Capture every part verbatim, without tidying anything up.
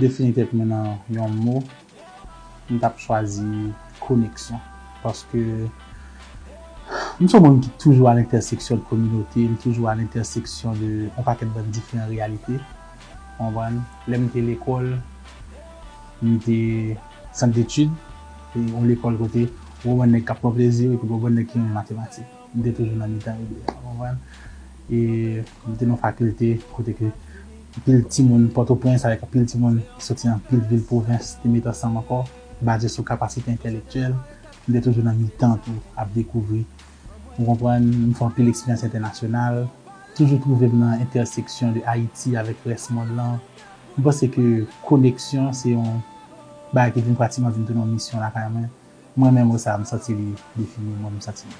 Defini tèt mwen nan yon mo, m t ap chwazi koneksyon. Paske m se yon moun ki toujou a lentèseksyon de kominote, m toujou a lentèseksyon de yon pakèt bann diferan reyalite. Ou konprann? Lè m te lekòl, m te sant detid, se yon lekòl kote ou gen yon bann nèg k ap pran plezi yo epi gen yon bann nèg ki renmen matematik. M te toujou nan mitan yo de a, ou konprann? E m te nan fakilte kote ke anpil timoun Pòtoprens avèk anpil timoun ki soti nan anpil vil pwovens te met ansanm ankò, baze sou kapasite entèlektyèl. M te toujou nan mitan tou, ap dekouvri. Ou konprann? M fè anpil eksperyans entènasyonal. Toujou twouve m nan entèseksyon de Ayiti avèk rès mond lan. M panse ke koneksyon se yon bagay ki vin pratikman vin tounen yon misyon lakay mwen. Mwen menm, sa, m santi li defini mwen, m santi li.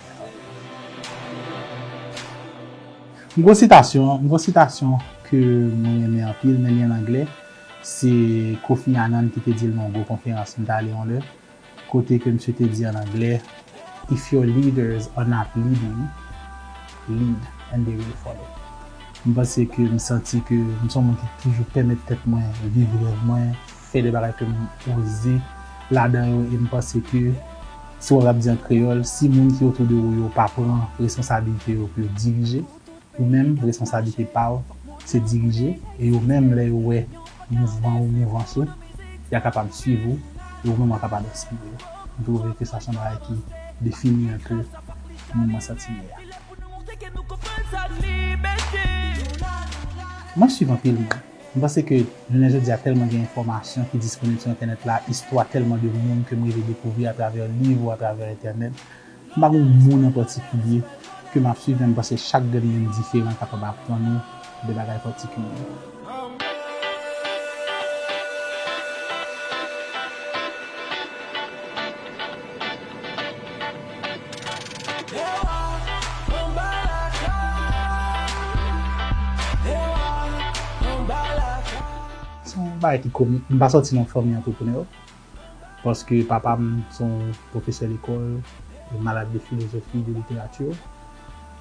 M gon sitasyon, m gon sitasyon ke mwen renmen anpil, men li an anglè. Se Kofi Annan ki te di l nan yon gwo konferans m t ale yon lè. Kote ke misye te di an anglè, "If your leaders are not leading, lead and they will follow." M panse ke m santi ke m se yon moun ki toujou pèmèt tèt mwen viv rèv mwen, fè de bagay ke m oze ladan yo, e m panse ke si w ap di an kreyòl, si moun ki otou de ou yo pa pran responsabilite yo pou yo dirije, ou menm, responsablite pa w, se dirije, e yo menm, lè yo wè mouvman ou, mouvans ou, y a kapab swiv ou, e ou menm w a kapab enspire yo. M twouve ke sa se yon bagay ki defini enpe moun mwen santi m ye a. Mwen swiv anpil moun. M panse ke jounen jodi a tèlman gen enfòmasyon ki disponib sou entènèt la, istwa tèlman de moun ke m rive dekouvri atravè liv ou atravè entènèt. M pa gen yon moun an patikilye ke m ap swiv, men m panse chak grenn moun diferan kapab aprann ou de bagay patikilye. Se yon bagay ki komik. M pa sòti nan fanmi antreprenè. Paske papa m se yon pwofesè lekòl, e malad de filozofi, de literati,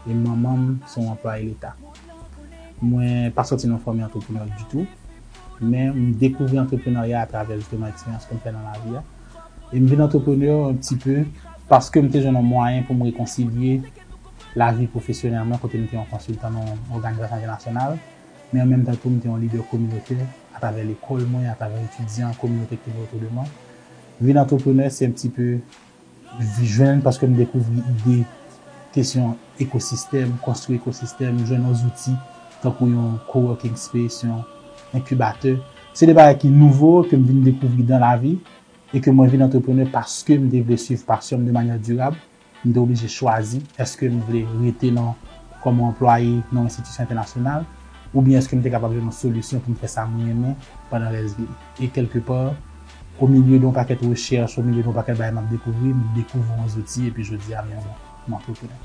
e manman m se yon anplwaye leta. Mwen pa sòti nan fanmi antreprenè ditou, men m dekouvri antreprenarya atravè jisteman eksperyans ke m fè nan lavi a. E m vin antreprenè yon ti pe paske m te jwenn yon mwayen pou m rekonsilye lavi pwofesyonèl mwen, kote m te yon konsiltan nan yon òganizasyon entènasyonal, men an menm tan tou m te yon lidè kominotè atravè lekòl mwen, atravè etidyan, kominote ki te gen otou de mwen. Vin antreprenè, se yon ti pe jwenn, paske m dekouvri ide kesyon ekosistèm, konstwi ekosistèm, jwenn yon zouti tankou yon coworking space, yon enkibatè. Se de bagay ki nouvo ke m vin dekouvri dan lavi e ke mwen vin antreprenè paske m te vle swiv pasyon m de manyè dirab. M te oblije chwazi, èske m vle rete nan, kòm yon anplwaye nan yon enstitisyon entènasyonal, oubyen èske m te kapab jwenn yon solisyon pou m fè sa mwen renmen pandan rès vi m. E kèlkepa, o milye de yon pakèt rechèch, o milye de yon pakèt bagay m ap dekouvri, m dekouvri yon zouti, epi jodi a, m yon, m antreprenè.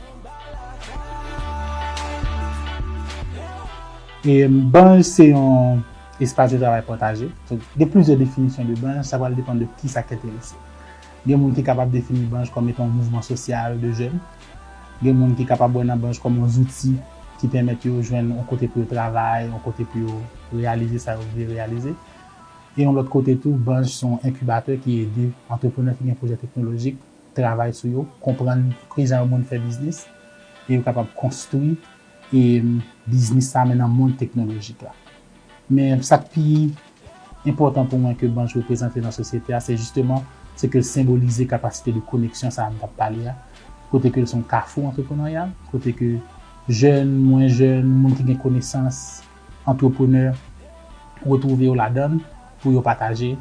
E Banj se yon espas de travay pataje. So, gen plizyè definisyon de Banj, sa pral depann de kisa ki enterese. Gen moun ki kapab defini Banj kòm etan yon mouvman sosyal de jèn. Gen moun ki kapab wè nan Banj kòm yon zouti ki pèmèt yo jwenn yon kote pou yo travay, yon kote pou yo reyalize sa yo vle reyalize. E yon lòt kote tou, Banj se yon enkibatè ki ede antreprenè ki gen pwojè teknolojik travay sou yo, konprann kijan yon moun fè biznis, e yo kapab konstwi e biznis sa men nan mond teknolojik la. Men sa k pi enpòtan pou mwen ke Banj reprezante nan sosyete a, se jisteman, se ke l senbolize kapasite de koneksyon sa a m t ap pale a, kote ke l se yon kafou antreprenaryal, kote ke jèn, mwen jèn, moun ki gen konesans, antreprenè, retwouve yo ladan l pou yo pataje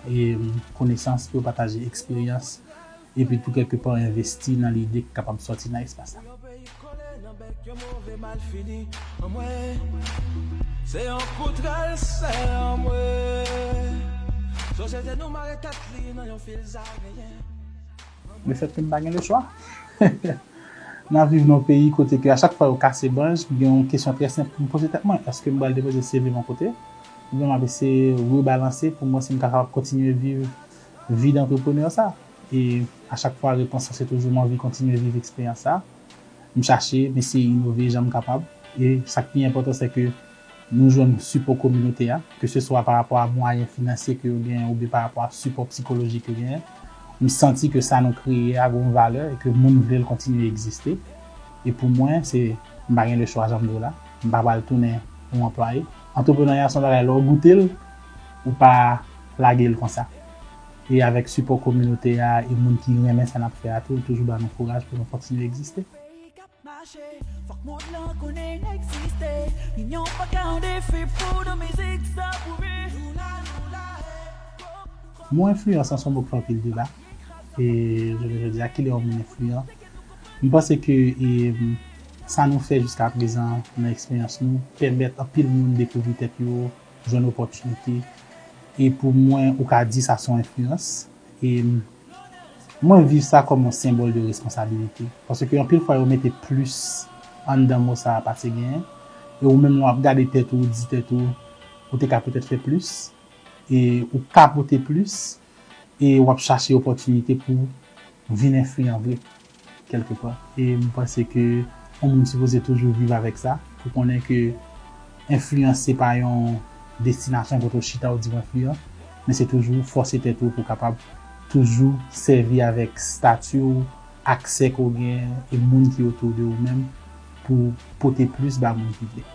e konesans, pou yo pataje eksperyans, epi tou kèlkepa envesti nan lide ki kapab sòti nan espas la. Yo peyi kole nan bèk yo move malfini. Anmwe, se yon kout rèl, se anmwe. Sosyete nou mare tèt li nan yon fil zareyen. Lefètke m pa gen lechwa. N ap viv nan yon peyi kote ke a chak fwa yo kase Banj, gen yon kesyon trè senp pou m poze tèt mwen. Èske m pral depoze C V m yon kote? Oubyen m ap eseye rebalanse pou m wè si m ka kapab kontinye viv vi dantreprenè sa. E a chak fwa, repons lan se toujou m anvi kontinye viv eksperyans sa. M chache, m eseye inove jan m kapab. E sa k pi enpòtan, se ke Nou jwenn sipò kominote a, ke se swa pa rapò a mwayen finansye ke yo genyen oubyen pa rapò a sipò psikolojik yo genyen. M santi ke sa nou kreye a gen yon valè e ke moun vle l kontinye egziste. E pou mwen, se, m pa gen lechwa, jan m di w la. M pa pral tounen yon anplwaye. Antrepreneurya se yon bagay, lè w goute l, ou pa lage l konsa. E avèk sipò kominote a e moun ki renmen sa n ap fè a tou, toujou ba nou kouraj pou nou kontinye egziste. Mache, fòk mond lan konnen n egziste. Linyon pa ka yon defi pou nou mizik sa pou ri. Mo enfliyans lan se yon mo k fè anpil deba. E jounen jodi a, kilè yon moun enfliyan? M panse ke e, sa nou fè jiska prezan nan eksperyans nou pèmèt anpil moun dekouvri tèt yo, jwenn opòtinite. E pou mwen, ou ka di sa se yon enfliyans. E mwen viv sa kòm yon senbòl de responsabilite. Paske anpil fwa, yo mete plis anndan mo sa a pase genyen. E ou menm, lè w ap gade tèt ou, ou di tèt ou, ou te ka petèt fè plis. E ou ka pote plis. E w ap chache opòtinite pou vin enfliyan vre, kèlkepa. E m panse ke yon moun sipoze toujou viv avèk sa, pou konnen ke enfliyans se pa yon destinasyon kote w chita w di w enfliyan, men se toujou fòse tèt ou pou w kapab toujou sèvi avèk stati w, aksè ke w gen e moun ki otou de ou menm pou pote plis ba moun ki vle.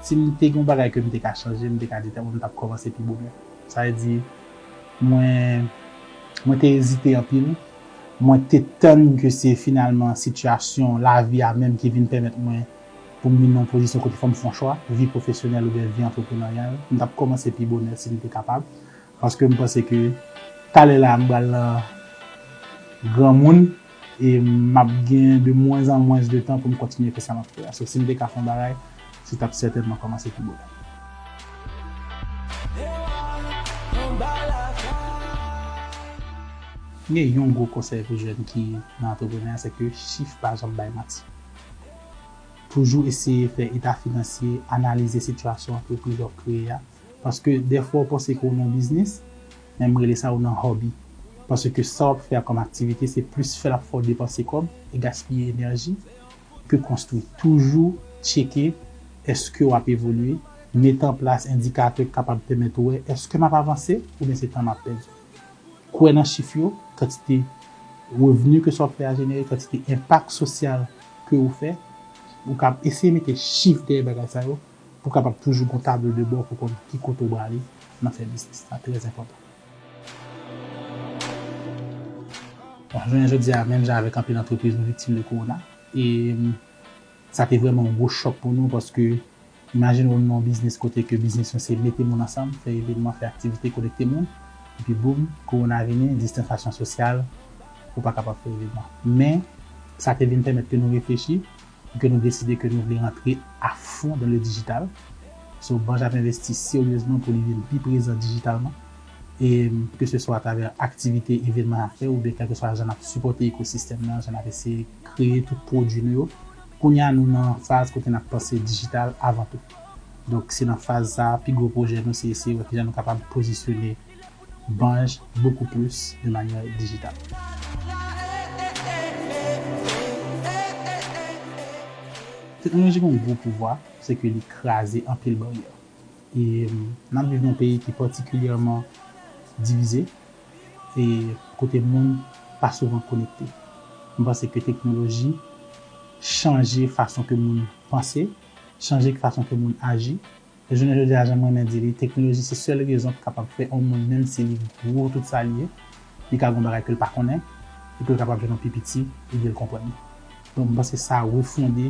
Si m te gen yon bagay ke m te ka chanje, m te ka di tèt mwen m t ap kòmanse pi bonè. Sa vle di, mwen, mwen te ezite anpil. Mwen te tann ke se finalman sitiyasyon lavi a menm ki vin pèmèt mwen pou m vin nan yon pozisyon kote fò m fè yon chwa, vi pwofesyonèl oubyen vi antrepreneryal. M t ap kòmanse pi bonè si m te kapab. Paske m panse ke talè la, m pral nan granmoun e m ap gen de mwens an mwens de tan pou m kontinye fè sa m ap fè a. So, si m te ka fè yon bagay, se t ap sètènman kòmanse pi bonè. M gen yon gwo konsèy pou jèn ki nan antrepreneryal, se ke chif pa janm bay manti. Toujou eseye fè eta finansye, analize sitiyasyon antrepriz w ap kreye a. Paske dèfwa w panse ke w nan yon biznis, men m rele sa ou nan hobby. Paske sa w ap fè a kòm aktivite, se plis fè l ap fè w depanse kòb e gaspiye enèji ke konstwi. Toujou tcheke èske w ap evolye, mete an plas endikatè k kapab pèmèt ou wè èske m ap avanse oubyen se tan m ap pèdi. Kwè nan chif yo, kantite revni ke sa w ap fè a jenere, kantite enpak sosyal ke ou fè, ou ka eseye mete chif dèyè bagay sa yo pou w kapab toujou gen yon tablo de bò pou konn ki kote w prale nan fè biznis. Sa trè enpòtan. Bon, jounen jodi a, menm jan avèk anpil antrepriz, nou viktim de kowona. E sa te vrèman yon gwo chòk pou nou paske imajine w nan yon biznis kote ke biznis nou se mete moun ansanm, fè evènman, fè aktivite, konekte moun. Epi boum, kowona vini, distansasyon sosyal, ou pa kapab fè evènman. Men, sa te vin pèmèt ke nou reflechi, ke nou deside ke nou vle rantre a fon dans le digital. So, Banj ap envesti seryezman pou li vin pi prezan dijitalman. E ke se swa atravè aktivite, evènman n ap fè, oubyen kèlkeswa jan n ap sipòte ekosistèm nan, jan n ap eseye kreye tout pwodui nou yo. Kounye a, nou nan faz kote n ap panse dijital avan tou. Donk, se nan faz sa a, pi gwo pwojè nou, se eseye wè kijan nou kapab pozisyone Banj beaucoup plus de manière digitale. Teknoloji gen yon gwo pouvwa, se ke li kraze anpil baryè. E n ap viv nan yon peyi ki patikilyèman divize e kote moun pa souvan konekte. M panse ke teknoloji chanje fason ke moun panse, chanje fason ke moun aji. E jounen jodi a, jan m renmen di li, teknoloji se sèl rezon ki kapab fè yon moun, menm si li gwo tout sa li ye, li ka gen yon bagay ke l pa konnen, e ke l kapab jwenn yon pi piti ede l konprann li. Donk, m panse sa refonde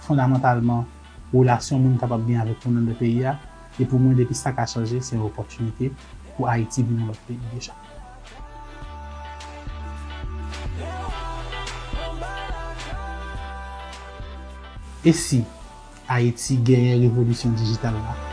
fondamantalman relasyon moun kapab gen avèk moun anndan peyi a. E pou mwen, depi sa ka chanje, se yon opòtinite pou Ayiti vin yon lòt peyi deja. E si Ayiti genyen revolisyon dijital la?